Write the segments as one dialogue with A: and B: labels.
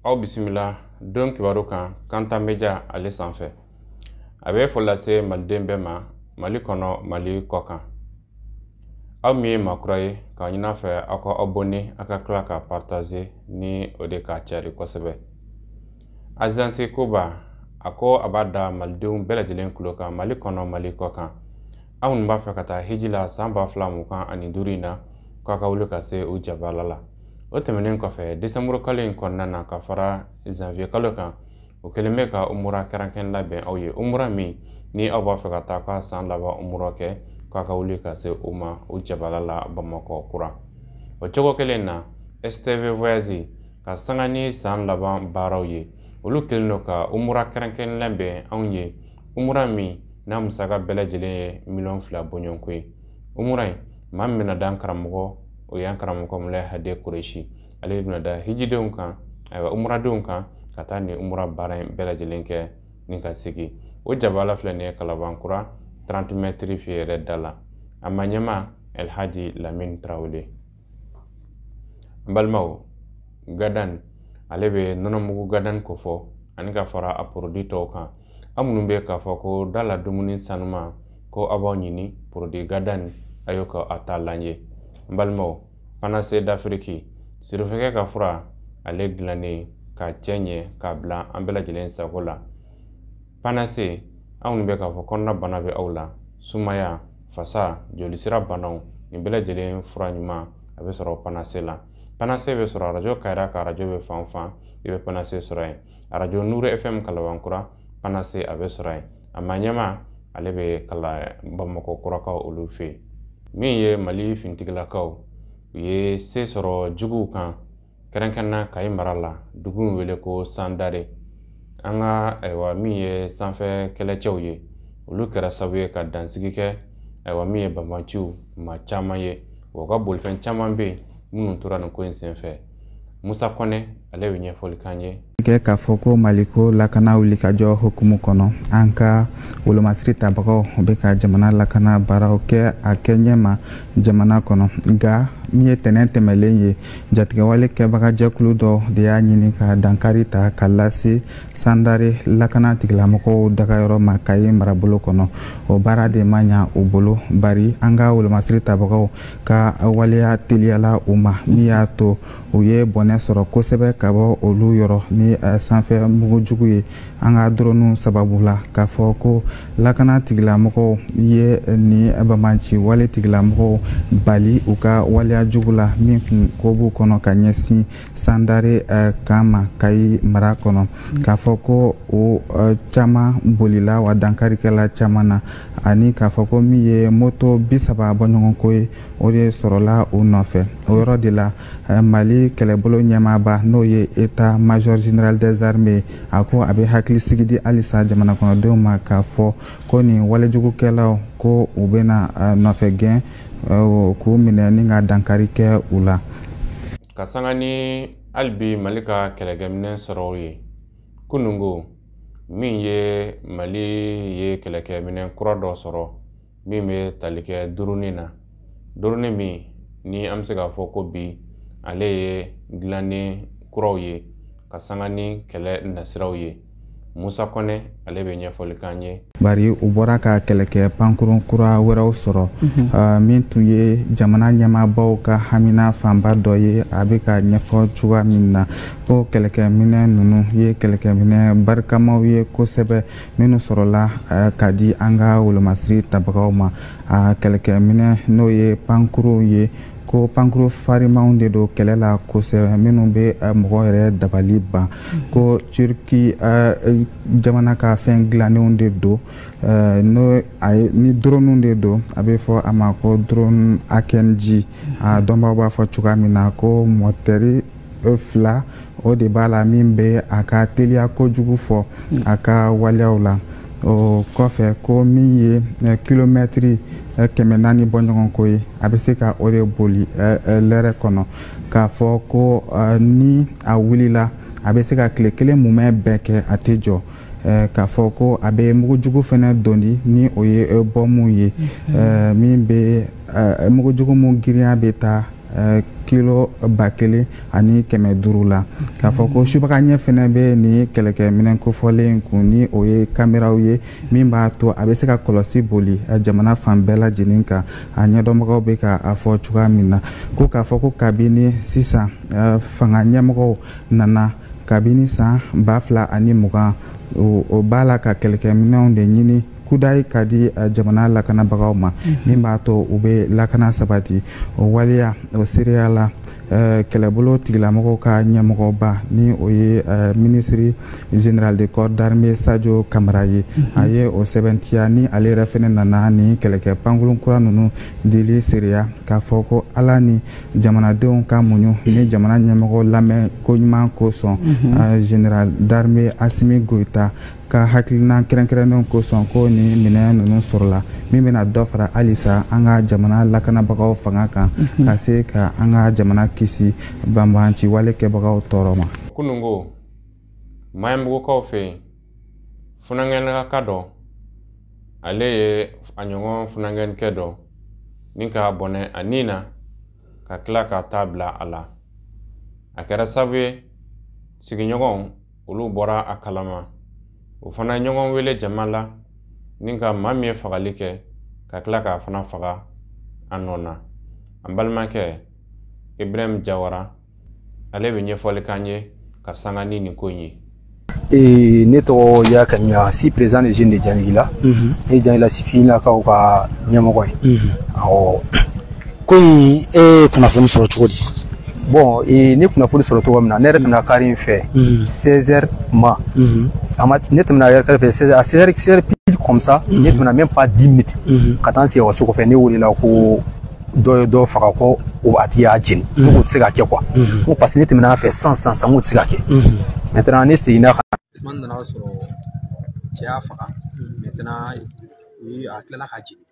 A: Aw bisimila don kibaru kan Kanta Media ale sanfɛ. A bɛ foli lase maliden bɛɛ ma Mali kɔnɔ, Mali kɔ kan. Aw min ye maa kura ye, k'a ɲini fɛ aw ka abonné, aw ka tila ka partager ni o de ka cari kosɛbɛ. Agence Koba a ko a b'a da malidenw bɛɛ lajɛlen tulo kan Mali kɔnɔ, Mali kɔ kan. Aw minnu b'a fɛ ka taa hiji la san 2025 in na, k'a ka wuli ka se u jabala la. O tɛmɛnen kɔfɛ, décembre kalo in kɔnɔna na ka fara janvier kalo kan, o kɛlen bɛ ka umura kɛrɛnkɛrɛn labɛn aw ye. Umura min ni aw b'a fɛ ka taa ka san laban umura kɛ, k'a ka wuli ka se u ma u jabala la Bamakɔ kura. O cogo kelen na, STV Voyage ka sanga ni san laban baaraw ye, olu kɛlen don ka umura kɛrɛnkɛrɛn labɛn anw ye. Umura min n'a musaka bɛɛ lajɛlen ye 2 miliyɔn bɔɲɔgɔnko ye. Umura in, maa min bɛna d'an karamɔgɔ, o y'an karamɔgɔ Mulayi Hade Kuresi. Ale bɛna da hijidenw kan, ayiwa umuradenw kan, ka taa nin umura baara in bɛɛ lajɛlen kɛ ni ka segin. O jabala filɛ nin ye Kalabankura 30 mètres fiyɛ yɛrɛ da la. A ma ɲɛma Elhaji Lamine Tarawele. N balimaw, Gadan ale bɛ nɔnɔmugu Gadan kofɔ ani ka fara a produit tɔw kan. Aw minnu bɛ k'a fɔ ko da la dumuni sanuma ko aw b'aw ɲini produit Gadan, a y'o ka a taalan ye. N balimaw, Panacée d'Afrique sirifɛkɛ ka fura ale dilannen k'a cɛ ɲɛ k'a bila an bɛɛ lajɛlen sago la. Panacée, aw minnu bɛ k'a fɔ kɔnɔna bana bɛ aw la, sumaya, fasa, jolisira banaw, nin bɛɛ lajɛlen fura ɲuman a bɛ sɔrɔ Panacée la. Panacée bɛ sɔrɔ arajo Kayira ka arajo bɛ fan o fan, i bɛ Panacée sɔrɔ yen. Arajo Nuru FM Kalabankura, Panacée a bɛ sɔrɔ yen. A ma ɲɛma ale bɛ kala Bamakɔ kurakaw olu fɛ yen. Min ye Mali finitigilakaw u ye se sɔrɔ juguw kan, kɛrɛnkɛrɛnna Kayi mara la, dugu in wele ko Sandare. An ka ayiwa min ye sanfɛ kɛlɛcɛw ye, olu kɛra sababu ye ka dansigi kɛ ayiwa min ye banbanciw maa caman ye. O ka bolifɛn caman bɛ yen minnu tora nin ko in senfɛ. Musa Kɔnɛ ale bɛ ɲɛfɔli k'an ye.
B: Kɛ k'a fɔ ko Maliko lakana wulikajɔ hukumu kɔnɔ, an ka wolomasiri tabagaw bɛ ka jamana lakana baaraw kɛ a kɛ ɲɛma jamana kɔnɔ. Nka min ye tɛnɛn tɛmɛlen ye, jatigɛwale kɛbaga jɛkulu dɔ de y'a ɲini ka dankari ta ka lase Sandare lakana tigilamɔgɔw dagayɔrɔ ma Kayi marabolo kɔnɔ. O baara de ma ɲa u bolo, bari an ka wolomasiri tabagaw ka waleya teliyala u ma, min y'a to u ye bɔnɛ sɔrɔ kosɛbɛ ka bɔ olu yɔrɔ ni sanfɛ mugujugu ye an ka drone sababu la. K'a fɔ ko lakana tigilamɔgɔw ye ni bamanci wale tigilamɔgɔw bali u ka waleya jugu la min kun ko b'u kɔnɔ ka ɲɛsin Sandare kan ma Kayi mara kɔnɔ. K'a fɔ ko o caman bolila wa dankarikɛla caman na, ani k'a fɔ ko min ye moto 30 bɔɲɔgɔnko ye, o de sɔrɔla u nɔfɛ. O yɔrɔ de la, Mali kɛlɛbolo ɲɛmaaba, n'o ye état major général des armées, a ko a bɛ hakilisigi di halisa jamana kɔnɔdenw ma k'a fɔ ko nin walejugukɛlaw, ko u bɛna nɔfɛ gɛn k'u minɛ ni ka dankari kɛ u la.
A: Ka sanga ni hali bi Mali ka kɛlɛkɛminɛn sɔrɔ ye, kunungo min ye Mali ye kɛlɛkɛminɛn kura dɔ sɔrɔ min bɛ tali kɛ drone na. Drone min ni an bɛ se k'a fɔ ko bi ale ye dilannen kuraw ye ka sanga ni kɛlɛ nasiraw ye. Musa Kɔnɛ ale bɛ ɲɛfɔli k'an ye.
B: Bari u bɔra ka kɛlɛkɛ pankurun kura wɛrɛw sɔrɔ min tun ye jamana ɲɛmaabaw ka hamina fanba dɔ ye. A bɛ ka ɲɛfɔ cogoya min na, ko kɛlɛkɛminɛ ninnu ye kɛlɛkɛminɛ barikamaw ye kosɛbɛ minnu sɔrɔla ka di an ka wolomasiri tabagaw ma. A kɛlɛkɛminɛ, n'o ye pankurunw ye, ko pankuru farimanw de don kɛlɛ la kosɛbɛ, minnu bɛ mɔgɔ yɛrɛ dabali ban, ko Turki jamana ka fɛn dilannenw de don, n'o a ye ni drone de don. A bɛ fɔ a ma ko drone Akıncı. A dɔnbaaw b'a fɔ cogoya min na ko mɔtɛri fila o de b'a la min bɛ a ka teliya kojugu fɔ a ka waleyaw la. O kɔfɛ, ko min ye kilomɛtiri 400 bɔɲɔgɔnko ye, a bɛ se ka o de boli lɛrɛ kɔnɔ. K'a fɔ ko ni a wulila, a bɛ se ka tile kelen mumɛ bɛɛ kɛ, a tɛ jɔ. K'a fɔ ko a bɛ mugujugu fɛnɛ doni, ni o ye bɔmu ye, min bɛ mugujugu mun girinya bɛ taa kilo 1500 la. K'a fɔ ko subaga ɲɛ fɛnɛ bɛ nin kɛlɛkɛminɛn kofɔlen kun, ni o ye kameraw ye min b'a to a bɛ se ka kɔlɔsi boli jamana fan bɛɛ lajɛlen kan. A ɲɛdɔnbagaw bɛ ka a fɔ cogoya min na, ko k'a fɔ ko kabini sisan fanga ɲɛmɔgɔw nana kabini san 2020, o b'a la ka kɛlɛkɛminɛnw de ɲini kudayi ka di jamana lakanabagaw ma, min b'a to u bɛ lakana sabati. O waleya o seereya la, kɛlɛbolo tigilamɔgɔw ka ɲɛmɔgɔba, ni o ye ministre général de corps d'armée Sadio Kamara ye, a ye o sɛbɛntiya ni ale yɛrɛ fɛnɛ nana ni kɛlɛkɛ pankurun kura ninnu dili seereya, k'a fɔ ko Ala ni jamanadenw ka muɲu ni jamana ɲɛmɔgɔ lamɛn koɲuman kosɔn, général d'armée Assimi Goïta ka hakilina kɛrɛnkɛrɛnnenw kosɔn, ko ni minɛn ninnu sɔrɔla min bɛna dɔ fara halisa an ka jamana lakanabagaw fanga kan, ka se ka an ka jamana kisi banbanci wale kɛbagaw tɔɔrɔ ma.
A: Kunungo Maɲanbugukaw fɛ yen, funankɛninka dɔ, ale ye a ɲɔgɔn funankɛninkɛ dɔ ni k'a bɔnɛ a nin na ka tila ka taa bila a la. A kɛra sababu ye sigiɲɔgɔnw olu bɔra a kalama, o fana ye ɲɔgɔn wele jama la ni ka maa min ye fagali kɛ ka tila k'a fana faga a nɔ na. An balimakɛ Ibrahim Jawara, ale bɛ ɲɛfɔli k'an ye ka sanga ni nin ko in ye.
C: Ne tɔgɔ Ya Kamiya, si président des jeunes de Janigila. Ne Janigila sifinnakaw ka ɲɛmɔgɔ ye. Awɔ.
D: Ko in, e ye kunnafoni sɔrɔ cogo di?
C: Bon, ne kunnafoni sɔrɔ cogo min na, ne yɛrɛ tɛmɛna kari in fɛ 16h ma. A ma, ne tɛmɛna kari fɛ 16h, à 16h, 16h pile comme ça, ne tɛmɛna même pas 10 minutes. Ka taa n sigi ekɔliso kɔfɛ, ne welela ko dɔ ye dɔ faga, ko o a tigi y'a jeni. Ne ko o tɛ se ka kɛ quoi. N ko parce que ne tɛmɛna a fɛ san san san, n ko tɛ se ka kɛ. Maintenant ne seginna ka
E: na nana sɔrɔ cɛ y'a faga. Maintenant u ye a tilala ka jeni.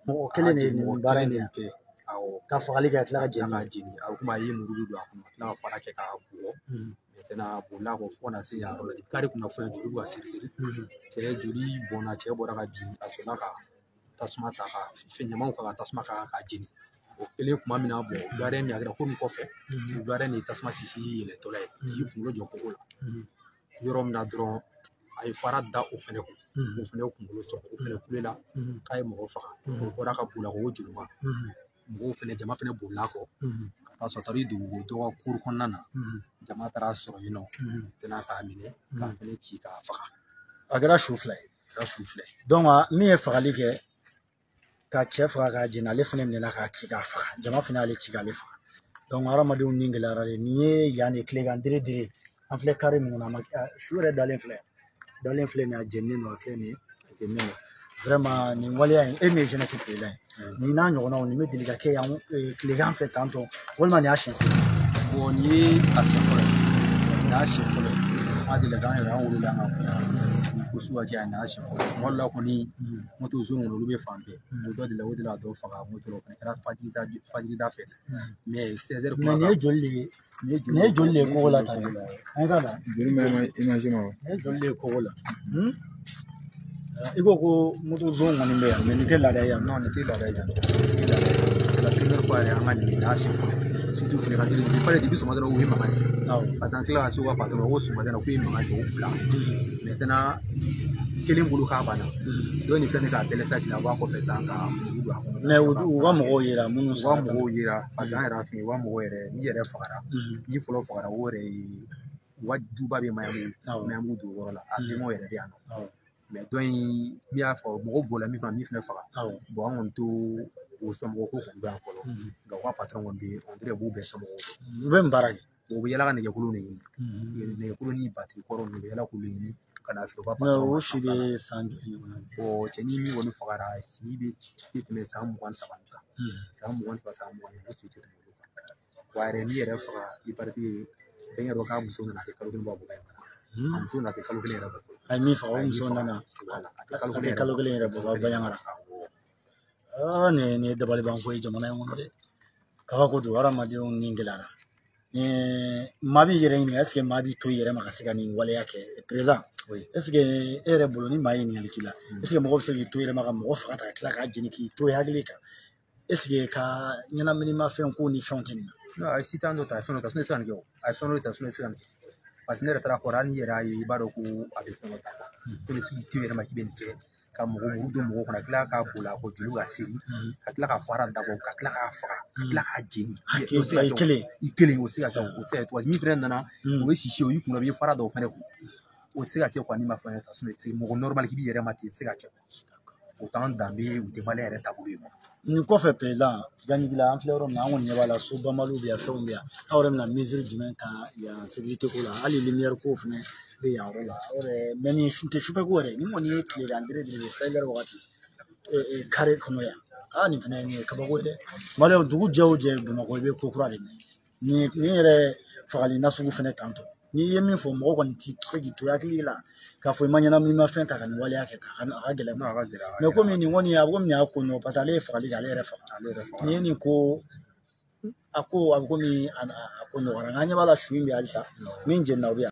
D: Mɔgɔ kelen de ye nin baara in
E: kɛ? Awɔ.
D: Ka fagali kɛ, ka tila ka jeni.
E: Ka jeni. A komi a ye muru don a kɔnɔ, ka tila ka fara kɛ k'a bugɔ. Maintenant a bolila kɔ fo ka na se yan yɔrɔ la. Kari kunna fɔ joli bɛ ka siri siri. Cɛ joli bɔnna, cɛ bɔra ka bin, a sɔrɔla ka tasuma ta ka fɛn ɲamaw kan ka tasuma k'a jeni. O kɛlen tuma min na, bɔn gardien min a kɛra komi kɔfɛ, o gardien de ye tasuma sisi yɛlɛtɔla ye k'i kunkolo jɔ kogo la. Yɔrɔ min na dɔrɔn, a ye fara da o fɛnɛ kun, o fɛnɛ kunkolo sɔgɔ, o fɛnɛ kulela k'a ye mɔgɔ faga. O bɔra ka boli a kɔ, o jolima. Mɔgɔw fɛnɛ, jama fɛnɛ bolila a kɔ ka taa sɔrɔ taara dugu dɔ ka kuru kɔnɔna na. Jama taara sɔrɔ yen nɔ, tɛna k'a minɛ k'a fɛnɛ ci k'a faga.
D: A kɛra su 2 ye.
E: A kɛra su 2 ye.
D: Donc min ye fagali kɛ ka cɛ faga k'a jeni, ale fɛnɛ minɛna k'a ci k'a faga. Jama fɛnɛ y'ale ci k'ale faga. Donc hadamadenw ni gɛlɛyara de. Nin ye yan de tilegan dere dere. An filɛ kari min kɔnɔ, a ma su yɛrɛ dalen filɛ. Dalen filɛ nin ye, a jeninen don, a filɛ nin ye, a jeninen don. Vraiment nin waleya in, e min ye jeunesse président ye, nin n'a ɲɔgɔnnaw, nin bɛ deli ka kɛ yan tilegan fɛ tantɔ, walima nin y'a siɲɛ fɔlɔ ye?
E: Bon, nin ye a siɲɛ fɔlɔ ye. Nin y'a siɲɛ fɔlɔ ye. An delila k'an yɛrɛ an wolola an ka nin ko sugu ka kɛ yan, nin y'a siɲɛ fɔlɔ ye. Kuma dɔ la kɔni, moto zon kɔni olu bɛ fan bɛɛ. O dɔ delila, o delila ka dɔ faga moto la, o fana kɛra fajirida fɛ. Mais 16h.
D: Mais nin ye joli de ye? Nin ye joli de ye kogo la tan? An t'a la.
B: Joli ma image ma wa?
D: Nin ye joli de ye kogo la? I ko ko moto zon kɔni bɛ yan, mais nin tɛ laada ye yan.
E: Non, nin tɛ laada ye yan. C'est la première fois yɛrɛ an ka nin y'a siɲɛ fɔlɔ ye. Surtout tilegan kelen, il fallait depuis sɔgɔmada u ye mankan kɛ. Parce que an tilala ka se u ka patron ma ko sɔgɔmada in na k'u ye mankan kɛ o 2. Maintenant kelen bolo k'a banna. Dɔ nin filɛ nin ye k'a dɛlɛ sa k'i a bɔ a kɔfɛ sisan ka muru don a kɔnɔ.
D: Mais u ka mɔgɔw yera minnu
E: U ka mɔgɔw yera, parce que an yɛrɛ fɛ yen, u ka mɔgɔw yɛrɛ, n'i yɛrɛ fagara, n'i fɔlɔ fagara, o yɛrɛ ye u ka duba bɛ Maɲanbugu, Maɲanbugu dugu kɔrɔ la, a bɛnbaw yɛrɛ bɛ yan nɔ. Mais dɔ in min y'a fɔ mɔgɔw bolila min fana min fana faga. Bon, an kɔni t'o o somɔgɔw ko kɔni dɔn yan fɔlɔ. Nka u ka patron kɔni bɛ yen, on dirait u b'u bɛɛ somɔgɔw dɔn.
D: U bɛ mun baara kɛ?
E: U bɛ yala ka nɛgɛkolon de ɲini. Nɛgɛkolon ni batiri kɔrɔ ninnu, u bɛ yala k'olu ɲini ka na feere u ka patron
D: Mais o si bɛ san joli ɲɔgɔn na?
E: Bon, cɛnin min kɔni fagara, si bɛ tɛmɛ san 23 kan. San 23, san 20, o si tɛ tɛmɛ olu kan. Wa yɛrɛ n'i yɛrɛ faga, i parti bɛnkɛ dɔ k'a muso nana, a tɛ kalo 1 bɔ a bolo yen. A muso nana, a tɛ kalo 1 yɛrɛ bɔ fɔlɔ.
D: A ye min faga, o muso nana.
E: A
D: tɛ kalo 1 yɛrɛ bɔ, ka Bandiagara. Nin ye dabalibanko ye jamana in kɔnɔ dɛ. Kabako don, hadamadenw ni gɛlɛyara. Maa b'i yɛrɛ ɲininka, est ce que maa b'i to i yɛrɛ ma ka se ka nin waleya kɛ? Président, est ce que e yɛrɛ bolo ni maa ye ɲininkali k'i la, est ce que mɔgɔ bɛ se k'i to i yɛrɛ ma ka mɔgɔ faga ta ka tila k'a jeni k'i to i hakili kan? Est ce que ka ɲɛnaminimafɛn ko ni fɛnw tɛ nin na?
C: Non, a ye sitan dɔ ta, a ye fɛn dɔ ta, sinon i tɛ se ka nin kɛ o. A ye fɛn dɔ ta, sinon i tɛ se ka nin kɛ. Parce que ne yɛrɛ taara kɔrɔ, hali n'i yɛrɛ y'a ye, i b'a dɔn ko a bɛ fɛn dɔ ta. Ko ni sigi to yɛrɛ ma k'i bɛ nin kɛ, ka mɔgɔ muru don mɔgɔ kɔnɔ, ka tila k'a boli a kɔ, joli ka seri, ka tila ka fara da kɔ, ka tila k'a faga, ka tila k'a jeni.
D: I kelen.
C: I kelen, o tɛ se ka kɛ, o tɛ se ka kɛ. Min fɛnɛ nana, o ye sisi, o y'i kunna, o b'i fara da o fɛnɛ kun. O tɛ se ka kɛ n'i ma fɛn ta, sinon i tɛ se mɔgɔ normal k'i b'i yɛrɛ ma ten, i tɛ se ka kɛ. O t'an danbe ye, o tɛ maliyɛn yɛrɛ taabolo ye.
D: Nin kɔfɛ président Ganigila, an filɛ yɔrɔ min na, an kɔni ɲɛ b'a la, so banbaliw bɛ yan, fɛnw bɛ yan. Aw yɛrɛ bɛna mesure jumɛn ta yan sécurité ko la? Hali lumière ko fɛnɛ bɛ yan yɔrɔ la. Aw yɛrɛ mɛ nin tɛ sufɛ ko yɛrɛ, nin kɔni ye tilegan dere de ye, 16 heures wagati carré kɔnɔ yan. Aa, nin fɛnɛ nin ye kabako ye dɛ. Maliyɛnw, dugu jɛ o jɛ, Bamakɔ i bɛ ko kura de mɛn. Nin yɛrɛ fagali nasugu fɛnɛ tantɔ. N'i ye min fɔ, mɔgɔ kɔni t'i se k'i to hakili la k'a fɔ i ma ɲɛnaminimafɛn ta ka nin waleya kɛ tan, a ka gɛlɛn. Mɛ komi nin kɔni a bɛ komi nin y'a ko nɔ, parce que ale ye fagali kɛ, ale yɛrɛ faga. Nin ye nin ko a ko a bɛ komi a ko nɔgɔyara. Nka an ɲɛ b'a la, su in bɛ halisa min jenina, o bɛ yan.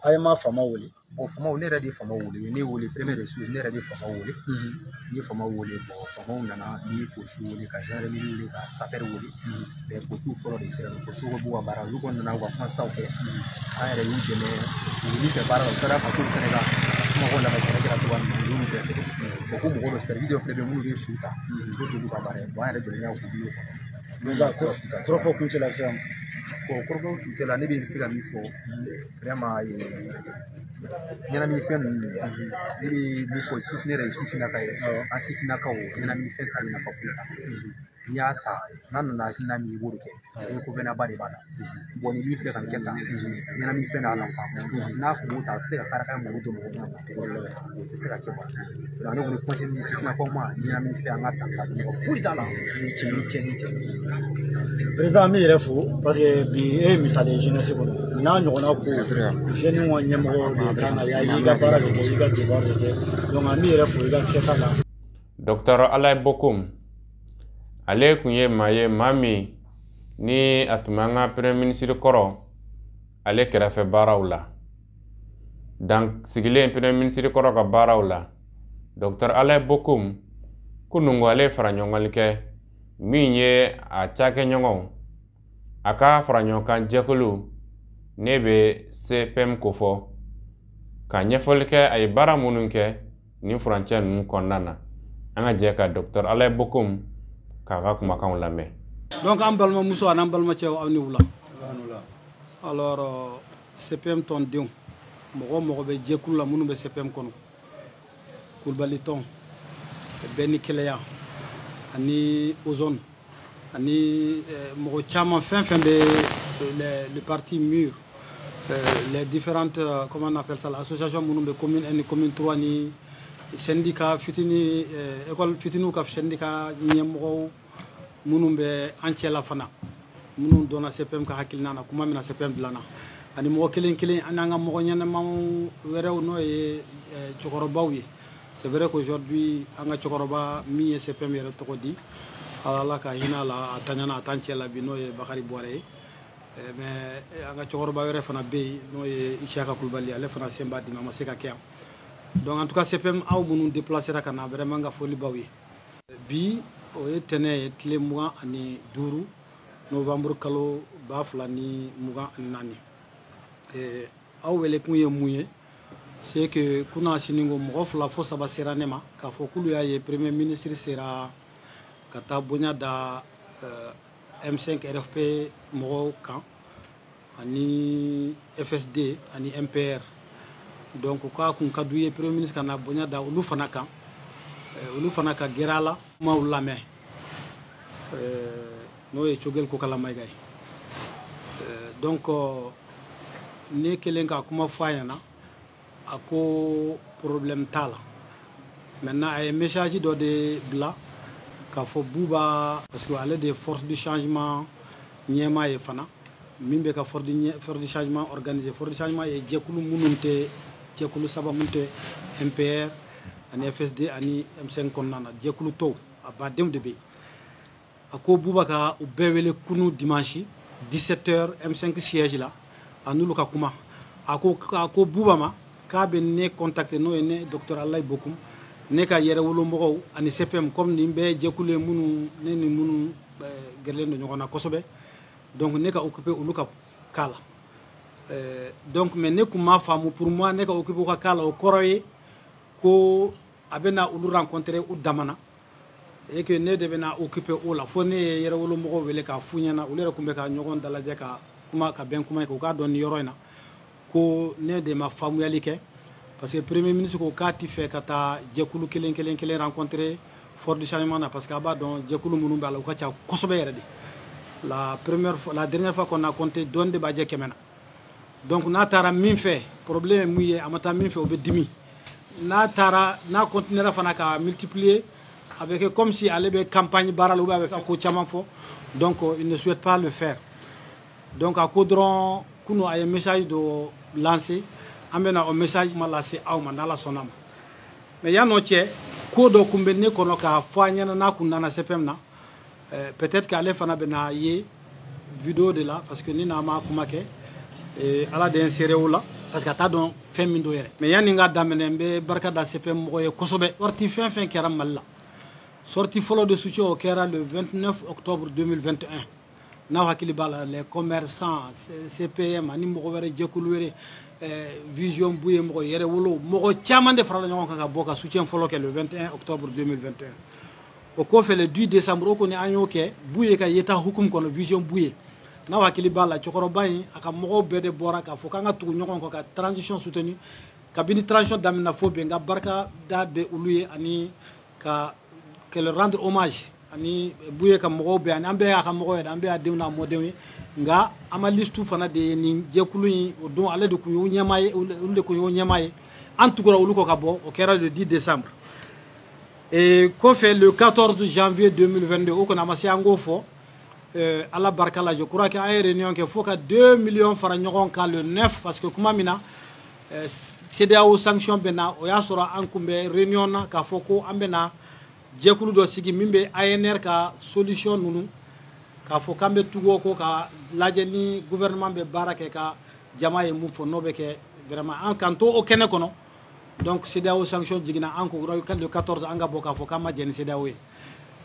D: A ye ma faamaw wele.
C: Bon, faamaw, ne yɛrɛ de ye faamaw wele. Ne wele première des choses, ne yɛrɛ de ye faamaw wele. N ye faamaw wele, bon, faamaw nana, n ye polisiw wele, ka gendarmerie wele, ka sapeur wele. Mais polisiw fɔlɔ de sera, polisiw ko b'u ka baara, olu kɔni nana u ka constat kɛ. An yɛrɛ y'u dɛmɛ, u ye min kɛ baara la, u taara ka t'olu fɛnɛ ka kumakanw lamɛn, sɛnɛ kɛra cogoya min na, u y'olu bɛɛ sɛbɛn. Bon, ko mɔgɔ dɔ service dɔ fɛnɛ bɛ yen minnu bɛ su ta, olu t'olu ka baara ye. Bon, an yɛrɛ jɔlen y'a k'u kɔnɔ.
D: Kɔrɔfɔ kuncɛ la sisan.
C: Bon, kɔrɔfɔ kuncɛ la, ne bɛ se ka min fɔ vraiment, ɲɛnaminifɛn ninnu, ne bɛ min fɔ, ne yɛrɛ ye sifinnaka ye, an sifinnakaw, ɲɛnaminifɛn tali nafa foyi t'a la. N'i y'a ta, n'a nana hakilina min, i b'o de kɛ, inconvénient ba de b'a la. Bon, ni min filɛ ka nin kɛ tan, ɲɛnaminifɛn n'a nafa, n'a kun b'o ta, a bɛ se ka kari ka muru don mɔgɔ kɔnɔ, o tɛ se ka kɛ. Ne kɔni conseil di sifinnakaw ma, ɲɛnaminifɛn, an ka ta ta, mɔgɔ foyi t'a la, ni cɛ ni cɛ ni cɛ.
D: Président, an b'i yɛrɛ fo, parce que bi e ye misali ye jeunesse kɔnɔ. Nin n'a ɲɔgɔnna ko, jeune ka ɲɛmɔgɔ de kan ka i ka baara de kɛ, i ka devoir de kɛ. Donc an b'i yɛrɛ fo i ka kɛta la.
A: Docteur Alaye Bokoum, ale kun ye maa ye, maa min ni a tun bɛ an ka premier ministre kɔrɔ ale kɛrɛfɛ baaraw la, dan sigilen premier ministre kɔrɔ ka baaraw la. Docteur Alaye Bokoum, kunungo ale fara ɲɔgɔngali kɛ min ye a cakɛɲɔgɔnw, a ka fara ɲɔgɔn kan jɛkulu ne bɛ CPM kofɔ, ka ɲɛfɔli kɛ a ye baara minnu kɛ nin furancɛ ninnu kɔnɔna na. An ka jɛ ka docteur Alaye Bokoum k'a ka kumakanw lamɛn.
F: Donc an balimamuso an'an balimacɛw, aw ni wula. Alors, CPM tɔndenw, mɔgɔ o mɔgɔ bɛ jɛkulu la, minnu bɛ CPM kɔnɔ, Kulubali tɔn, bɛɛ ni kɛlɛya ani ozone ani mɔgɔ caman, fɛn fɛn bɛ le parti mûr, les différentes, comment on appelle ça, l'association minnu bɛ commune 1 ni commune 3 ni syndicat fitini, école fitiniw ka syndicat ɲɛmɔgɔw minnu bɛ an cɛ la fana, minnu dɔnna CPM ka hakilina na kuma min na CPM dilanna, ani mɔgɔ kelen kelen ani an ka mɔgɔ ɲɛnamaw wɛrɛw, n'o ye cɛkɔrɔbaw ye. C'est vrai qu'aujourd'hui an ka cɛkɔrɔba min ye CPM yɛrɛ tɔgɔ di, Ala ka hinɛ a la, a taɲana, a t'an cɛ la bi, n'o ye Bakari Buware ye. Mais an ka cɛkɔrɔba wɛrɛ fana bɛ yen, n'o ye Isiyaka Kulubali, ale fana sen b'a dimi, a ma se ka kɛ yan. Donc en tout cas, CPM, aw minnu déplacera ka na, vraiment n ka foli b'aw ye. Bi o ye tɛnɛ ye, tile 25 novembre kalo 2024. Aw wele kun ye mun ye? C'est que kunna sini ko mɔgɔ fila fo saba sera ne ma k'a fɔ k'olu y'a ye premier ministre sera ka taa bonya da M5 RFP mɔgɔw kan ani FSD ani MPR. Donc k'a kun ka d'u ye premier ministre ka na bonya da olu fana kan, olu fana ka gɛrɛ a la, kumaw lamɛn, n'o ye Choguel Kokalla Maïga ye. Donc ne kelen ka kuma fɔ a ɲɛna, a ko problème t'a la. Maintenant a ye message dɔ de bila k'a fɔ Buba, parce que ale de ye force du changement ɲɛmaa ye fana, min bɛ ka force du changement organiser. Force du changement ye jɛkulu minnu tɛ jɛkulu saba minnu tɛ MPR ani FSD ani M5 kɔnɔna na, jɛkulu tɔw a badenw de bɛ yen. A ko Buba ka u bɛɛ wele kunu dimanche 17h M5 siège la, a n'olu ka kuma. A ko Buba ma k'a bɛ ne contacter, n'o ye ne docteur Alaye Bokoum. Ne ka yɛrɛwolomɔgɔw ani CPM, comme nin bɛɛ jɛkulu ye minnu ne ni minnu gɛrɛlen don ɲɔgɔn na kosɛbɛ, donc ne ka occuper olu ka cas la. Donc mais ne kun m'a faamu. Pour moi, ne ka occuper u ka cas la, o kɔrɔ ye ko a bɛna olu rencontrer u damana et que ne de bɛna occuper o la. Fo ne ye yɛrɛwolomɔgɔw wele k'a f'u ɲɛna, olu yɛrɛ kun bɛ ka ɲɔgɔn dalajɛ ka kuma ka bɛn kuma in kan, u k'a dɔn nin yɔrɔ in na ko ne de ma faamuyali kɛ, parce que premier ministre ko k'a ti fɛ ka taa jɛkulu kelen kelen kelen rencontrer Force du changement na, parce que a b'a dɔn jɛkulu minnu b'a la, u ka ca kosɛbɛ yɛrɛ de. La première fois, la dernière fois qu'on a compté, dɔɔni de b'a jɛ 100 na. Donc n'a taara min fɛ, problème ye mun ye? A ma taa min fɛ, o bɛ dimi. N'a taara, n'a continuera fana ka multiplier, a bɛ kɛ comme si ale bɛ campagne baara la ou bien a bɛ ko caman fɔ. Donc il ne souhaite pas le faire. Donc a ko dɔrɔn kunu a ye message dɔ lancer, an bɛna o message ma lase aw ma n'Ala sɔnna ma. Mais yan'o cɛ, ko dɔ kun bɛ ne kɔnɔ k'a fɔ a ɲɛna n'a kun nana CPM na. Peut-être qu'ale fana bɛna ye vidéo de la, parce que ni n'a ma kuma kɛ, Ala de ye n seere o la, parce que a t'a dɔn fɛn min don yɛrɛ. Mais yanni n ka daminɛ, n bɛ barika da CPM mɔgɔ ye kosɛbɛ. Sortie fɛn fɛn kɛra Mali la, sortie fɔlɔ de soutien, o kɛra le 29 octobre 2021. N'aw hakili b'a la, les commerçants, CPM ani mɔgɔ wɛrɛ, jɛkulu wɛrɛ, Vision Buye, mɔgɔ yɛrɛ wolo, mɔgɔ caman de farala ɲɔgɔn kan ka bɔ ka soutien fɔlɔ kɛ le 21 octobre 2021. O kɔfɛ, le 10 décembre, o kɔni an y'o kɛ Buye ka yeta hukumu kɔnɔ, Vision Buye. N'aw hakili b'a la, cɛkɔrɔba in a ka mɔgɔw bɛɛ de bɔra k'a fɔ k'an ka tugu ɲɔgɔn kɔ ka transition soutenir. Kabini transition daminɛ fo bi, n ka barika da bɛ olu ye ani ka leur rendre hommage, ani Buye ka mɔgɔw bɛ, ani an bɛɛ y'a ka mɔgɔw ye, an bɛɛ y'a denw n'a mɔdenw ye. Nka an ma liste fana de ye nin jɛkulu in, o don ale de kun y'o ɲɛmaa ye, olu de kun y'o ɲɛmaa ye. An tugura olu kɔ ka bɔ, o kɛra le 10 décembre. Et kɔfɛ, le 14 janvier 2022, o kɔni a ma se an k'o fɔ, Ala barika la, je crois que an ye réunion kɛ fo ka 2 millions fara ɲɔgɔn kan le 9, parce que kuma min na CEDEAO sanction bɛ na, o y'a sɔrɔ an kun bɛ réunion na k'a fɔ ko an bɛ na jɛkulu dɔ sigi min bɛ ANR ka solution ninnu, k'a fɔ k'an bɛ tugu o kɔ ka lajɛ ni gouvernement bɛ baara kɛ ka jama ye mun fɔ, n'o bɛ kɛ vraiment an k'an to o kɛnɛ kɔnɔ. Donc CEDEAO sanction jiginna, an ko le 14 an ka bɔ k'a fɔ k'an ma jɛn ni CEDEAO ye.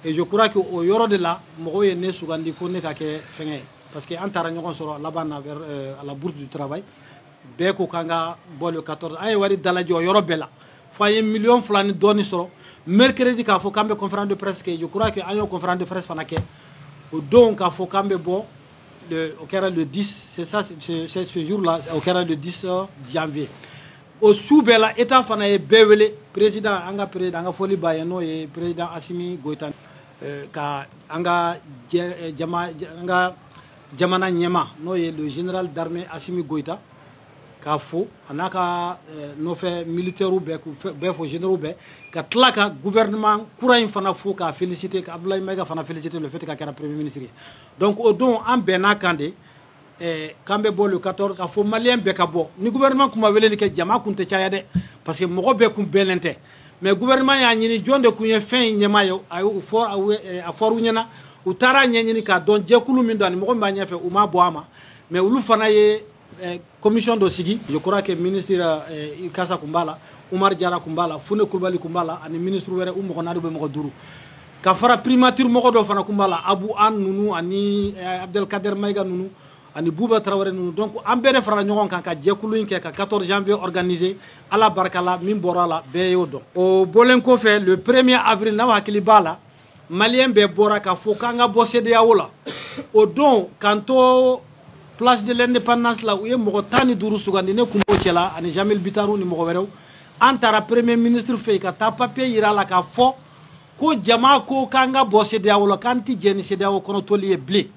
F: Et je crois que o yɔrɔ de la mɔgɔw ye ne sugandi ko ne ka kɛ fɛngɛ ye, parce que an taara ɲɔgɔn sɔrɔ laban na vers à la bourse du travail, bɛɛ ko k'an ka bɔ le 14. An ye wari dalajɛ o yɔrɔ bɛɛ la fo an ye miliyɔn 2 ni dɔɔni sɔrɔ mercredi k'a fɔ k'an bɛ conférence de presse kɛ. Je crois que an y'o conférence de presse fana kɛ o don k'a fɔ k'an bɛ bɔ le, o kɛra le 10, c'est ça, c'est ce jour là, o kɛra le 10 janvier. O su bɛɛ la, état fana ye bɛɛ wele, président, an ka président, an ka foli b'a ye, n'o ye président Assimi Goïta, ka an ka jama, an ka jamana ɲɛma, n'o ye le général d'armée Assimi Goïta, k'a fo a n'a ka nɔfɛ militaires bɛɛ, k'u bɛɛ fo, généraux bɛɛ, ka tila ka gouvernement kura in fana fo k'a féliciter, ka Abdoulaye Maïga fana féliciter le fait k'a kɛra premier ministre ye. Donc o don an bɛnn'a kan de k'an bɛ bɔ le 14, k'a fɔ malien bɛɛ ka bɔ. Ni gouvernement kun ma weleli kɛ, jama kun tɛ caya dɛ, parce que mɔgɔ bɛɛ kun bɛnnen tɛ. Mais gouvernement y'a ɲini jɔn de kun ye fɛn in ɲɛmaa ye, a y'o fɔ, a fɔr'u ɲɛna, u taara ɲɛɲini k'a dɔn jɛkulu min don ani mɔgɔ min b'a ɲɛfɛ, u ma bɔ a ma. Mais olu fana ye commission dɔ sigi. Je crois que ministre Kasa kun b'a la, Umar Jara kun b'a la, Fune Kulubali kun b'a la, ani ministre wɛrɛ, u mɔgɔ 4 bɛ mɔgɔ 5, ka fara primature mɔgɔ dɔ fana kun b'a la, Abu An ninnu ani Abdelkader Maïga ninnu ani Bouba Traoré ninnu. Donc an bɛɛ de farala ɲɔgɔn kan ka jɛkulu in kɛ ka 14 janvier organiser. Ala barika la, min bɔra a la, bɛɛ y'o dɔn. O bɔlen kɔfɛ, le 1er avril, n'aw hakili b'a la, malien bɛɛ bɔra k'a fɔ k'an ka bɔ CEDEAO la. O don k'an to place de l'indépendance la, u ye mɔgɔ 15 sugandi, ne kun b'o cɛ la ani Jamil Bitaru ni mɔgɔ wɛrɛw. An taara premier ministre fɛ yen ka taa papier yira a la k'a fɔ ko jama ko k'an ka bɔ CEDEAO la, k'an ti jɛ ni CEDEAO kɔnɔ toli ye bilen.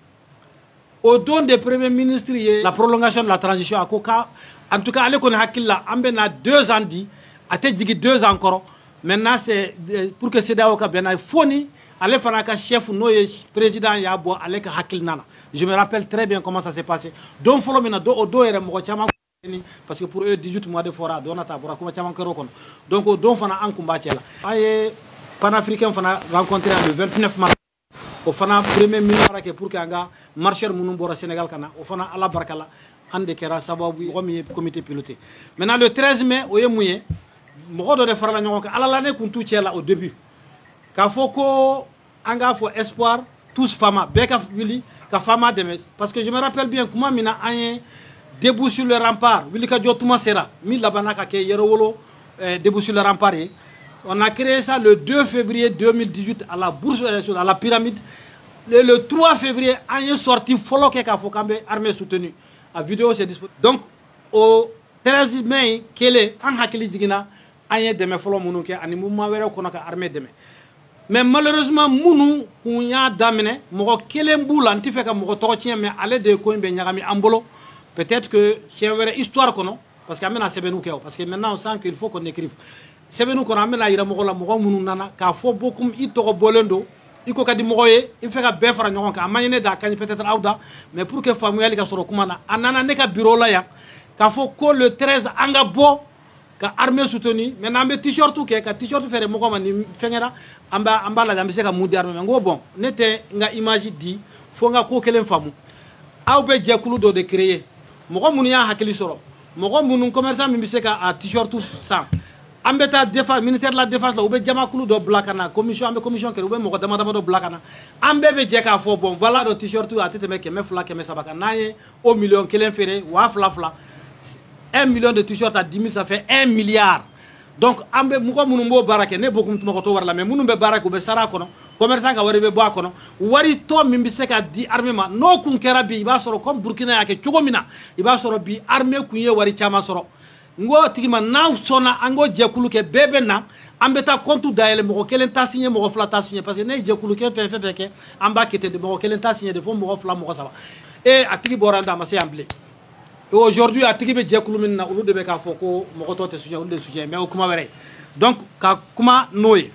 F: O don de premier ministre ye la prolongation de la transition, a ko ka en tout cas ale kɔni hakili la, an bɛ na 2 ans di, a tɛ jigin 2 ans kɔrɔ. Maintenant, c'est pour que CEDEAO ka bɛn n'a ye, fo ni ale fana ka chef, n'o ye président, y'a bɔ ale ka hakilina na. Je me rappelle très bien comment ça s'est passé. Don fɔlɔ min na, o don yɛrɛ mɔgɔ caman, parce que pour eux 18 mois de fɔra, a dɔn ta bɔra, kuma caman kɛra o kɔnɔ. Donc o don fana an kun b'a cɛ la. An ye panafricain fana rencontré le 29 mars, o fana premier ministre kɛ pour que an ka marcheur minnu bɔra Sénégal ka na, o fana Ala barika la, an de kɛra sababu mɔgɔ min ye comité piloté. Maintenant, le 13 mai, o ye mun ye? Mɔgɔ dɔ de farala ɲɔgɔn kan, Ala la ne kun t'u cɛ la au début, k'a fɔ ko an k'a fɔ espoir tous FAMa, bɛɛ ka wuli ka FAMa dɛmɛ. Parce que je me rappelle bien, kuma min na an ye Debout sur le rempart, wulikajɔ tuma sera min labanna ka kɛ Yɛrɛwolo Debout sur le rempart ye. On a créé ça le 2 février 2018 à la bourse, à la pyramide. Le 3 février, an ye sorti fɔlɔ kɛ k'a fɔ k'an bɛ armée soutenue. A vidéo, c'est disponible. Donc au 13 mai kelen, an hakili jiginna an ye dɛmɛ fɔlɔ minnu kɛ ani mouvement wɛrɛw kɔnɔ ka armée dɛmɛ. Mais malheureusement, minnu kun y'a daminɛ, mɔgɔ kelen b'u la, n tɛ fɛ ka mɔgɔ tɔgɔ tiɲɛ, mais ale de ye ko in bɛ ɲagami an bolo. Peut-être que siɲɛ wɛrɛ histoire kɔnɔ, parce que an bɛna sɛbɛnniw kɛ o, parce que maintenant on sent qu'il faut qu'on écrive. Sɛbɛnniw kɔnɔ, an bɛna yira mɔgɔ la, mɔgɔ minnu nana k'a fɔ Bokum, i tɔgɔ bɔlen don, i ko ka di mɔgɔ ye, i bɛ fɛ ka bɛɛ fara ɲɔgɔn kan. A ma ɲini da a ka ɲi peut-être aw da, mais pour que faamuyali ka sɔrɔ kuma na, a nana ne ka bureau la yan k'a fɔ ko le 13, an ka bɔ ka armée soutenir. Maintenant an bɛ t-shirt kɛ ka t-shirt feere mɔgɔ ma ni fɛnkɛra, an b'a lajɛ an bɛ se ka mun di armée ma. N ko bon, ne tɛ n ka image di fo n ka ko kelen faamu. Aw bɛ jɛkulu dɔ de créer, mɔgɔ minnu y'a hakili sɔrɔ, mɔgɔ minnu commerçant min bɛ se ka a t-shirt san, an bɛ taa défense, ministère de la défense la, u bɛ jamakulu dɔ bila ka na, commission, an bɛ commission kɛ, u bɛ mɔgɔ dama dama dɔ bila ka na, an bɛɛ bɛ jɛ k'a fɔ bon, voilà, dɔ t-shirt a tɛ tɛmɛ 200, 300 kan. N'an ye o 1 million feere 2000 fila, 1 million de t-shirt à 10 000, ça fait 1 milliard. Donc an bɛ mɔgɔ minnu b'o baara kɛ, ne Bokum mɔgɔ t'o wari la, mais minnu bɛ baara kɛ, u bɛ sara a kɔnɔ, commerçant ka wari bɛ bɔ a kɔnɔ, wari tɔ min bɛ se ka di armée ma, n'o kun kɛra bi, i b'a sɔrɔ comme Burkina y'a kɛ cogo min na, i b'a sɔrɔ bi armée kun ye wari caman sɔrɔ. N ko tigi ma, n'aw sɔnna, an k'o jɛkulu kɛ, bɛɛ bɛ na, an bɛ taa compte dayɛlɛ, mɔgɔ kelen t'a signé, mɔgɔ fila t'a signé, parce que ne ye jɛkulu kɛ, fɛn fɛn fɛn kɛ, an b'a kɛ ten de, mɔgɔ kelen t'a signé de, fo mɔgɔ fila, mɔgɔ saba. E a tigi bɔra yan, a ma se yan bilen. Et aujourd'hui, a tigi bɛ jɛkulu min na, olu de bɛ k'a fɔ ko mɔgɔ tɔw tɛ soutien, olu de soutien, mais o kuma wɛrɛ ye. Donc ka kuma n'o ye,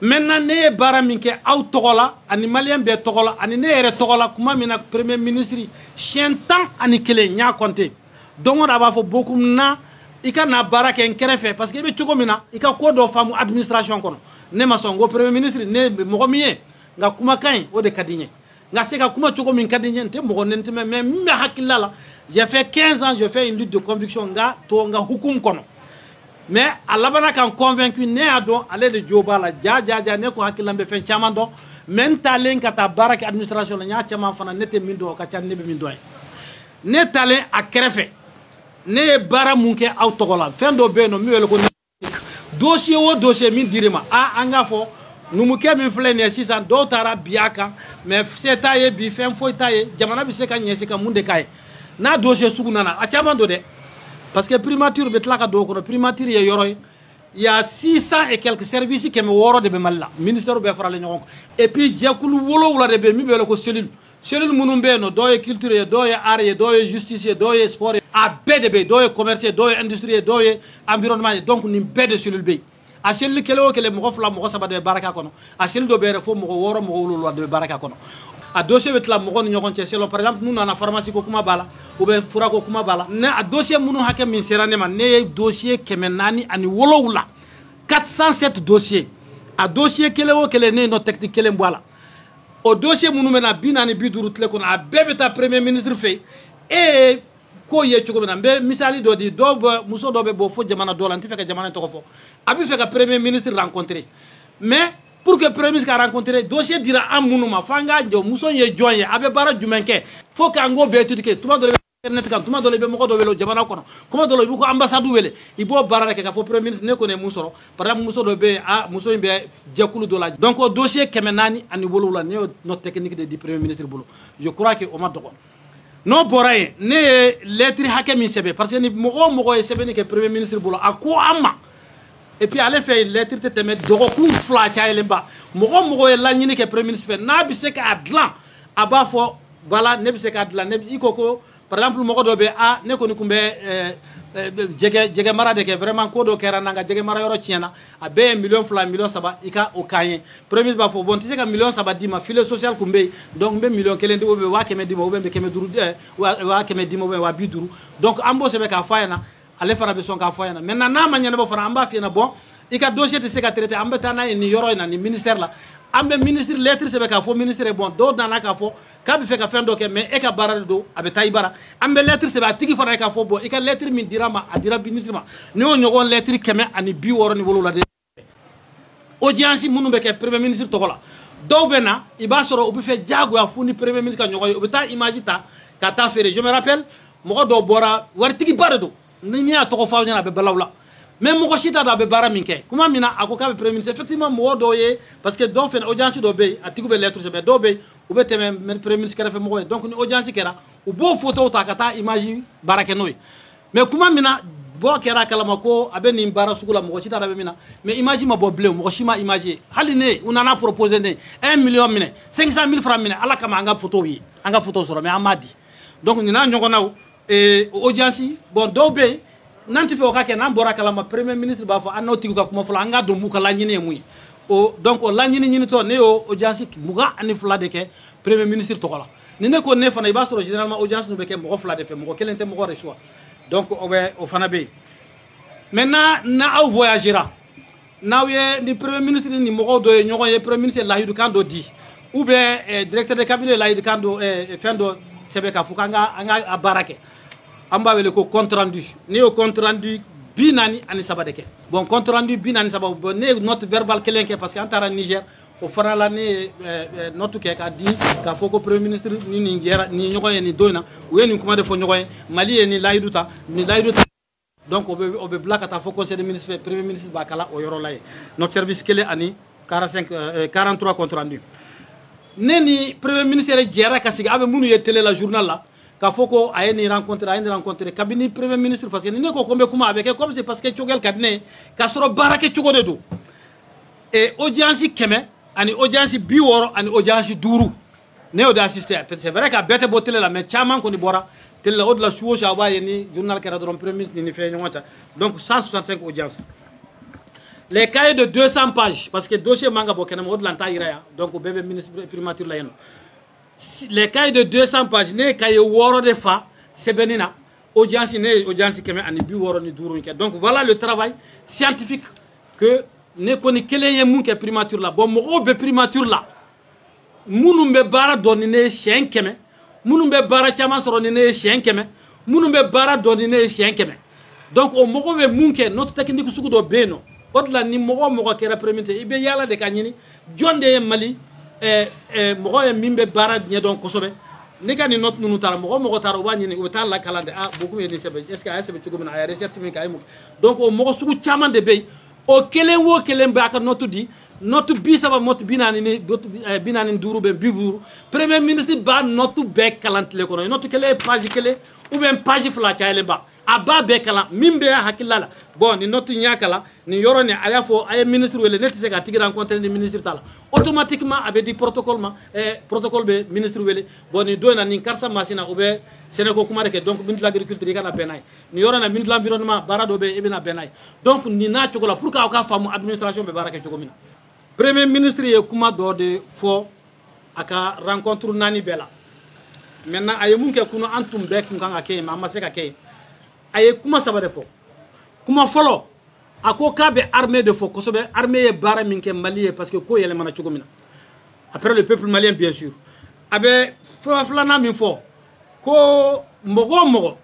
F: maintenant ne ye baara min kɛ aw tɔgɔ la ani maliyɛn bɛɛ tɔgɔ la ani ne yɛrɛ tɔgɔ la, kuma min na premier ministre siɲɛ 11, n y'a compté, don o don a b'a fɔ Bokum na i ka na baara kɛ n kɛrɛfɛ, parce que i bɛ cogo min na, i ka ko dɔ faamu administration kɔnɔ. Ne ma sɔn. N ko premier ministre, ne mɔgɔ min ye nka kumakan in, o de ka di n ye, nka se ka kuma cogo min ka di n ye, n tɛ mɔgɔ nɛni tɛmɛ, mais min bɛ hakilila la, j'ai fait 15 ans, j'ai fait une lutte de conviction, nka to n ka hukumu kɔnɔ, mais a labanna ka n convaincu. Ne y'a dɔn ale de jo b'a la. Ja ja ja, ne ko hakilila bɛ fɛn caman dɔn, mais n taalen ka taa baara kɛ administration la, n y'a caman fana ne tɛ min dɔn, o ka ca ni ne bɛ min dɔn ye. Ne taalen a kɛrɛfɛ, ne ye baara mun kɛ aw tɔgɔ la, fɛn dɔ bɛ yen nɔ min wele ko dossier o dossier min dir'i ma, a an k'a fɔ numukɛ min filɛ nin ye sisan, dɔw taara bi a kan, mais se t'a ye bi, fɛn foyi t'a ye, jamana bɛ se ka ɲɛsin ka mun de k'a ye n'a dossier sugu nana? A caman don dɛ, parce que primature bɛ tila ka don o kɔnɔ. Primature ye yɔrɔ ye, il y a 600 et quelques services, 600 de bɛ Mali la, ministère bɛɛ faralen ɲɔgɔn kan, et puis jɛkulu 7 de bɛ yen min bɛ wele ko cellule. Cellule minnu bɛ yen nɔ, dɔw ye culture ye, dɔw ye art ye, dɔw ye justice ye, dɔw ye sport ye, a bɛɛ de bɛ yen, dɔw ye commerce ye, dɔw ye industrie ye, dɔw ye environnement ye. Donc nin bɛɛ de cellule bɛ yen. A cellule kelen o kelen, mɔgɔ fila, mɔgɔ saba de bɛ baara k'a kɔnɔ. A cellule dɔ bɛ yɛrɛ, fo mɔgɔ wɔɔrɔ, mɔgɔ wolonwula de bɛ baara k'a kɔnɔ. A dossier bɛ tila mɔgɔ ni ɲɔgɔn cɛ selon, par exemple, n'u nana pharmacie ko kuma b'a la, ou bien fura ko kuma b'a la. Ne a dossier minnu hakɛ min sera ne ma, ne ye dossier 407, 407 dossier. A dossier kelen o kelen, ne ye note technique kelen bɔ a la. O dossier minnu bɛ na 40, 50 tile kɔnɔ, a bɛɛ bɛ taa premier ministre fɛ yen. E ye ko ye cogo min na, n bɛ misali dɔ di. Dɔw bɛ, muso dɔ bɛ bɔ fo jamana dɔ la, n tɛ fɛ ka jamana in tɔgɔ fɔ, a bɛ fɛ ka premier ministre rencontrer, mais pour que premier ministre ka rencontrer, dossier dira an minnu ma, f'an k'a jɔ muso in ye jɔn ye, a bɛ baara jumɛn kɛ, fo k'an k'o bɛɛ étude kɛ. Tuma dɔ la i bɛ internet kan, tuma dɔ la i bɛ mɔgɔ dɔ wele o jamana kɔnɔ, tuma dɔ la i b'u ka ambassade wele, i b'o baara de kɛ k'a fɔ premier ministre ne kɔni ye mun sɔrɔ. Par exemple, muso dɔ bɛ yen, a muso in bɛ jɛkulu dɔ la. Donc o dossier 407, ne y'o note technique de di premier ministre bolo. Je crois que o ma dɔgɔ. N'o bɔra yen, ne ye lettre hakɛ min sɛbɛn, parce que ni mɔgɔ o mɔgɔ ye sɛbɛnni kɛ premier ministre bolo, a ko an ma, et puis ale fɛ yen, lettre tɛ tɛmɛ dɔgɔkun 2 cayalenba. Mɔgɔ o mɔgɔ ye laɲini kɛ premier ministre fɛ, n'a bɛ se k'a dilan, a b'a fɔ voilà, ne bɛ se k'a dilan. Ne i ko ko par exemple, mɔgɔ dɔ bɛ, a ne kɔni tun bɛ jɛgɛ mara de kɛ, vraiment ko dɔ kɛra n na, n ka jɛgɛ mara yɔrɔ tiɲɛna, a bɛɛ ye 2 millions, 3 millions, i ka o k'an ye. Premier ministre b'a fɔ bon, n tɛ se ka 3 millions d'i ma, filet social kun bɛ yen, donc n bɛ 1 million di, ou bien 100 000 d'i ma, ou bien n bɛ 500, 100 000 d'i ma, ou bien 50 000. Donc an b'o sɛbɛn k'a fɔ a ɲɛna, ale fana bɛ sɔn k'a fɔ a ɲɛna. Maintenant n'a ma ɲɛnabɔ fana, an b'a f'i ɲɛna bon. I ka dossier tɛ se ka traiter, an bɛ taa n'a ye nin yɔrɔ in na, nin ministère la. An bɛ ministre lettre sɛbɛn k'a fɔ ministre ye, bon, dɔw nana k'a fɔ k'a bɛ fɛ ka fɛn dɔ kɛ, mais e ka baara de don, a bɛ taa i bara. An bɛ lettre sɛbɛn a tigi fana ye k'a fɔ, bon, i ka lettre min dira ma, a dira ministre ma. N'i y'o ɲɔgɔn lettre 167 de audience minnu bɛ kɛ premier ministre tɔgɔ la, dɔw bɛ na, i b'a sɔrɔ u bɛ fɛ diyagoya fo ni premier ministre ka ɲɔgɔn ye, u bɛ taa image ta ka taa feere. Je me rappelle, mɔgɔ dɔw bɔra, waritigiba de don, ni min y'a tɔgɔ fɔ aw ɲɛna, a bɛ balaw la, mais mɔgɔ si t'a dɔn a bɛ baara min kɛ. Kuma min na a ko k'a bɛ premier ministre, effectivement mɔgɔ dɔw ye, parce que dɔw fɛnɛ audience dɔw bɛ yen, a tigiw bɛ lettre sɛbɛn, dɔw bɛ yen, u bɛ tɛmɛ premier ministre kɛrɛfɛ mɔgɔ ye. Donc ni audience kɛra, u b'o photo ta ka taa image baara kɛ n'o ye. Mais kuma min na bɔ kɛra a kalama ko a bɛ nin baara sugu la, mɔgɔ si t'a dɔn a bɛ min na, mais image ma bɔ bilen, mɔgɔ si ma image ye. Hali ne, u nana proposer ne 1 million minɛ, 500 000 francs minɛ, ala kama an ka photo ye, an ka photo sɔrɔ, mais an m'a di. Donc nin n'a ɲɔgɔnnaw audience, bon, dɔw bɛ yen n'an tɛ fɛ o ka kɛ, n'an bɔra kalama, premier ministre b'a fɔ an n'o tigiw ka kuma fɔlɔ, an ka dɔn mun ka laɲini ye mun ye. O donc o laɲini ɲinitɔ, ne y'o audience 22 de kɛ premier ministre tɔgɔ la. Ni ne ko ne fana, i b'a sɔrɔ généralement audience ninnu bɛ kɛ mɔgɔ fila de fɛ, mɔgɔ kelen tɛ mɔgɔ reçoit. Donc o bɛ o fana bɛ yen. Maintenant, n'aw voyagera, n'aw ye ni premier ministre ni mɔgɔw dɔ ye ɲɔgɔn ye, premier ministre lahidukan dɔ di, ou bien directeur de cabinet lahidukan dɔ, fɛn dɔ sɛbɛn k'a fɔ k'an ka an ka baara kɛ, an b'a wele ko compte rendu. Ne y'o compte rendu 43 de kɛ. Bon, compte rendu 43, bon, ne ye note verbale kelen kɛ, parce que an taara Niger, o fana la ne ye note kɛ k'a di k'a fɔ ko premier ministre ni nin jɛra ni ɲɔgɔn ye nin don in na, u ye nin kuma de fɔ ɲɔgɔn ye, Mali ye nin layidu ta, nin layidu ta. Donc o bɛ bila ka taa fɔ conseil des ministres fɛ, premier ministre b'a kala o yɔrɔ la yen. Note service kelen ani 45 43 compte rendu. Ne ni premier ministre yɛrɛ jɛra ka sigi, a bɛ minnu ye télé la, journal la, k'a fɔ ko a ye nin rencontré, a ye nin rencontré kabini premier ministre, parce que ni ne ko ko n bɛ kuma, a bɛ kɛ comme c'est parce que Choguel ka di ne ye, k'a sɔrɔ baara kɛ cogo de don. Et audience 100 ani audience 60 ani audience 5, ne y'o de assisté. C'est vrai que a bɛɛ tɛ bɔ télé la, mais caman kɔni bɔra télé la. O de la, su o su a b'a ye ni journal kɛra dɔrɔn, premier ministre ni fɛn ɲɔgɔn ta. Donc 165 audiences, les cahiers de 200 pages, parce que dossier man ka bɔ kɛnɛma, o de la n t'a yira yan. Donc o bɛɛ bɛ ministre primature la yen nɔ. Les cahiers de 200 pages, ne ye cahier 6 de fa sɛbɛnni na audience, ne ye audience 165 kɛ. Donc voilà le travail scientifique que ne kɔni kelen ye mun kɛ primature la. Bon, mɔgɔw bɛ primature la minnu bɛ baara dɔn ni ne ye siɲɛ 100, minnu bɛ baara caman sɔrɔ ni ne ye siɲɛ 100, minnu bɛ baara dɔn ni ne ye siɲɛ 100. Donc o mɔgɔw bɛ mun kɛ, note technique sugu dɔ bɛ yen nɔ. O de la, ni mɔgɔ o mɔgɔ kɛra premier ministre, i bɛ yaala de ka ɲini jɔn de ye Mali mɔgɔ ye min bɛ baara ɲɛdɔn kosɛbɛ. Ne ka nin note ninnu taara, mɔgɔ o mɔgɔ taara, u b'a ɲini, u bɛ taa lakalan de, ah, Bocoum ye nin sɛbɛn, est ce que a ye sɛbɛn cogo min na, a ye recherche min kɛ, a ye mun kɛ. Donc o mɔgɔ sugu caman de bɛ yen, o kelen o kelen bɛ a ka note di, note 30, note 40 ni 45 bɛ 50. Premier ministre b'a note bɛɛ kalan tile kɔnɔ. Note kelen ye page kelen ou bien page fila cayalen ba, a b'a bɛɛ kalan. Min bɛ a hakilila la, bon, nin note in y'a kalan nin yɔrɔ nin, a y'a fɔ a ye ministre wele, ne tɛ se k'a tigi rencontrer ni ministre t'a la. Automatiquement a bɛ di protocole ma, protocole bɛ ministre wele. Bon, nin don in na, nin karisa masina, o bɛ sɛnɛko kuma de kɛ, donc ministre de l'agriculture, i kana bɛn n'a ye. Nin yɔrɔ in na, ministre de l'environnement, baara dɔ bɛ yen, i bɛna bɛn n'a ye. Donc nin n'a cogo la, pour que aw ka faamu administration bɛ baara kɛ cogo min na. Premier ministre ye kuma dɔ de fɔ a ka rencontre naani bɛɛ la. Maintenant, a ye mun kɛ kunu, an tun bɛɛ kun kan ka kɛ yen, mais an ma se ka kɛ yen. A ye kuma saba de fɔ. Kuma fɔlɔ, a ko k'a bɛ armée de fɔ kosɛbɛ, armée ye baara min kɛ Mali ye, parce que ko yɛlɛmana cogo min na, après le peuple malien bien sûr. A bɛ fɛn filanan min fɔ, ko mɔgɔ o mɔgɔ,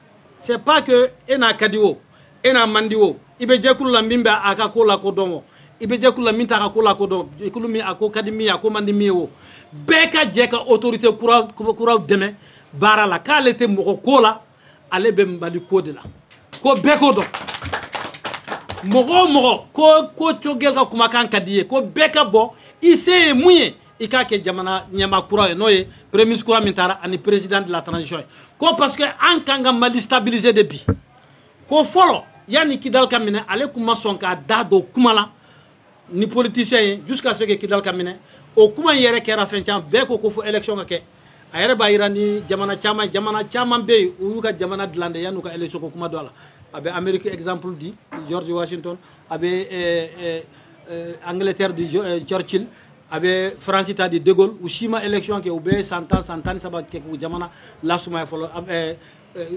F: c'est pas que e n'a ka di o, e n'a man di o, i bɛ jɛkulu la min bɛ a ka ko la ko dɔn o, i bɛ jɛkulu la min t'a ka ko la ko dɔn, jɛkulu min a ko ka di min ye, a ko man di min ye o, bɛɛ ka jɛ ka autorité kura kuraw dɛmɛ baara la. K'ale tɛ mɔgɔ ko la, ale bɛ Mali ko de la, ko bɛɛ k'o dɔn. Mɔgɔ o mɔgɔ ko Choguel ka kumakan ka di ye, ko bɛɛ ka bɔ, i se ye mun ye, i k'a kɛ jamana ɲɛmaa kura ye, n'o ye premier ministre kura min taara ani président de la transition ye. Ko parce que an kan ka Mali stabiliser de bi. Ko fɔlɔ, yanni Kidal ka minɛ, ale kun ma sɔn k'a da don kuma la ni politicien ye jusqu'à ce que Kidal ka minɛ. O kuma in yɛrɛ kɛra fɛn caman bɛɛ ko fo élection ka kɛ. A yɛrɛ b'a yira ni jamana caman bɛ yen, u y'u ka jamana dilan de yan'u ka élection ko kuma don a la. A bɛ Amérique exemple di, George Washington, a bɛ Angleterre di, Churchill, a bɛ France ta di, De Gaulle. U si ma élection kɛ, u bɛ san 10, san 13 kɛ k'u jamana lasumaya fɔlɔ.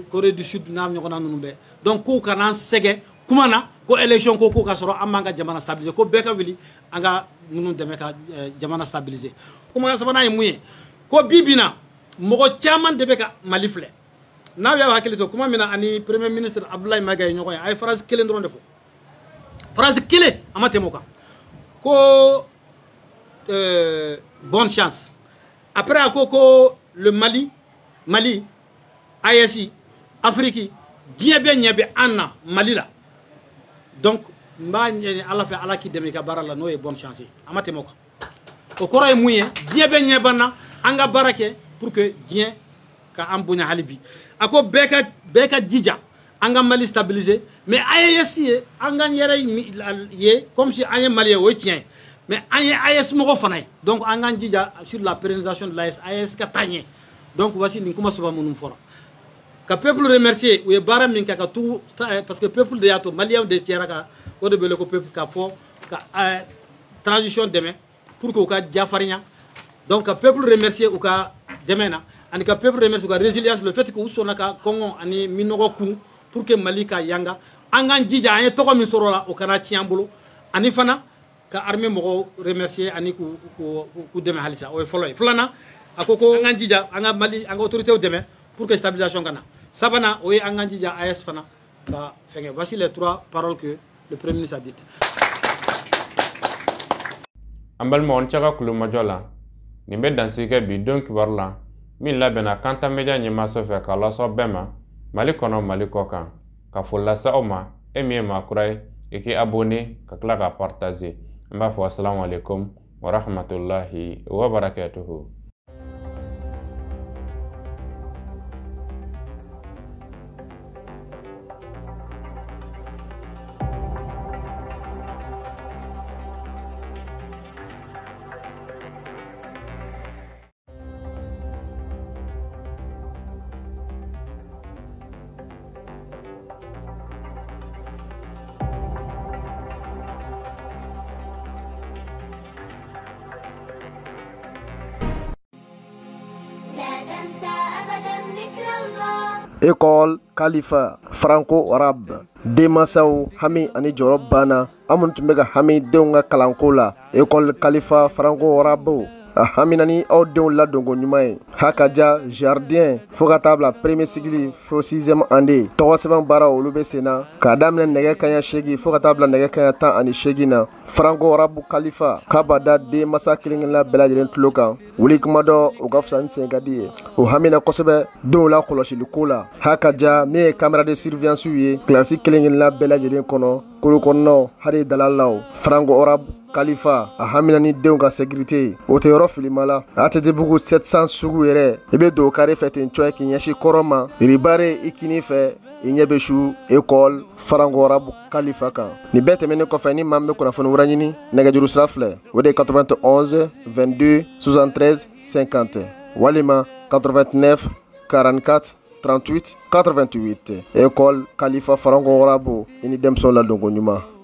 F: Corée du Sud n'a ɲɔgɔnna ninnu bɛɛ. Donc k'u kana sɛgɛn kuma na ko Ko élection ko ko ka sɔrɔ an m'an ka jamana stabiliser, ko bɛɛ ka wuli an ka ninnu dɛmɛ ka jamana stabiliser. Kuma sabanan ye mun ye? Ko bi bi na mɔgɔ caman de bɛ ka Mali filɛ. N'aw y'a hakili to kuma min na ani premier ministre Abdoulaye Maïga ye ɲɔgɔn ye, a ye phrase kelen dɔrɔn de fɔ, phrase kelen, a ma tɛmɛ o kan, ko bonne chance. Après a ko ko le Mali, Mali, AES, Afrique, diɲɛ bɛɛ ɲɛ bɛ an na Mali la. Donc n b'a ɲini Ala fɛ, Ala k'i dɛmɛ i ka baara la, n'o ye bonne chance ye. A ma tɛmɛ o kan. O kɔrɔ ye mun ye? Diɲɛ bɛɛ ɲɛ b'an na, an ka baara kɛ pour que diɲɛ ka an bonya hali bi. A ko bɛɛ ka jija an ka Mali stabiliser, mais AES ye an k'an yɛrɛ ye comme si an ye Mali ye, o ye tiɲɛ ye, mais an ye AES mɔgɔ fana ye. Donc an k'an jija sur la pérennisation de l'AES, AES ka taa ɲɛ. Donc voici nin kuma saba minnu fɔra. Ka peuple remercier, u ye baara min kɛ ka tugu, parce que peuple de y'a to maliyɛnw de cɛra ka o de bɛ wele ko peuple, ka fɔ ka transition dɛmɛ pour que u ka jafarinya. Donc ka peuple remercier u ka dɛmɛ na, ani ka peuple remercier u ka résilience, le fait que u sɔnna ka kɔngɔ ani minɔgɔ kun pour que Mali ka yanga. An k'an jija, an ye tɔgɔ min sɔrɔ la, o kana tiɲɛ an bolo. Ani fana ka armée mɔgɔw remercier ani k'u dɛmɛ halisa, o ye fɔlɔ ye. Filanan, a ko ko an k'an jija an ka Mali, an ka autorités dɛmɛ pour que stabilisation ka na. Sabanan, o ye an k'an jija AES fana ka fɛngɛ. Voici les trois paroles que le premier ministre a dites.
A: An balimaw, ni cɛ ka kulomajɔ la, nin bɛ dansigi kɛ bi don kibaru la min labɛnna Kanta Media ɲɛmaaso fɛ k'a lasɔ bɛɛ ma Mali kɔnɔ, Mali kɔ kan. Ka foli lase aw ma, e min ye maa kura ye, i k'i abonné ka tila k'a partager. An b'a fɔ asalamu alaikum wa rahmatulahi wa barakatuhu.
G: École Khalifa Franco Arabe denmansaw hami ani jɔyɔrɔ banna. An minnu tun bɛ ka hami denw ka kalanko la, École Khalifa Franco Arabe a hamina ni aw denw ladonko ɲuman ye. Hakaja jardin fo ka taa bila premier cycle fo sixième année tɔgɔ sɛbɛn baara olu bɛ sen na k'a daminɛ nɛgɛ kanɲɛ 8 fo ka taa bila nɛgɛ kanɲɛ 18 na. Franco Arabe Khalifa k'a b'a da denmansa kelen-kelenna bɛɛ lajɛlen tulo kan, wuli kuma dɔ o ka fisa ni sen ka di ye. O hamina kosɛbɛ denw la kɔlɔsiliko la. Hakaja min ye caméra de surveillance ye kilasi kelen-kelenna bɛɛ lajɛlen kɔnɔ, kolo kɔnɔnaw hali dalalaw. Franco Arabe Khalifa a hamina ni denw ka sécurité, o tɛ yɔrɔ filima la. ATT-bugu 700 sugu yɛrɛ, i bɛ don kare fɛ ten cɔ k'i ɲɛsin kɔrɔ ma, ribare i kini fɛ, i ɲɛ bɛ su École Franco Arabe Khalifa kan. Nin bɛɛ tɛmɛnen kɔfɛ, ni maa min bɛ kunnafoni wɛrɛ ɲini, nɛgɛjuru sira filɛ, o de ye 91 22 73 50 walima 89 44 38 88. École Khalifa Franco Arabe, i ni denmisɛnw ladonko ɲuman.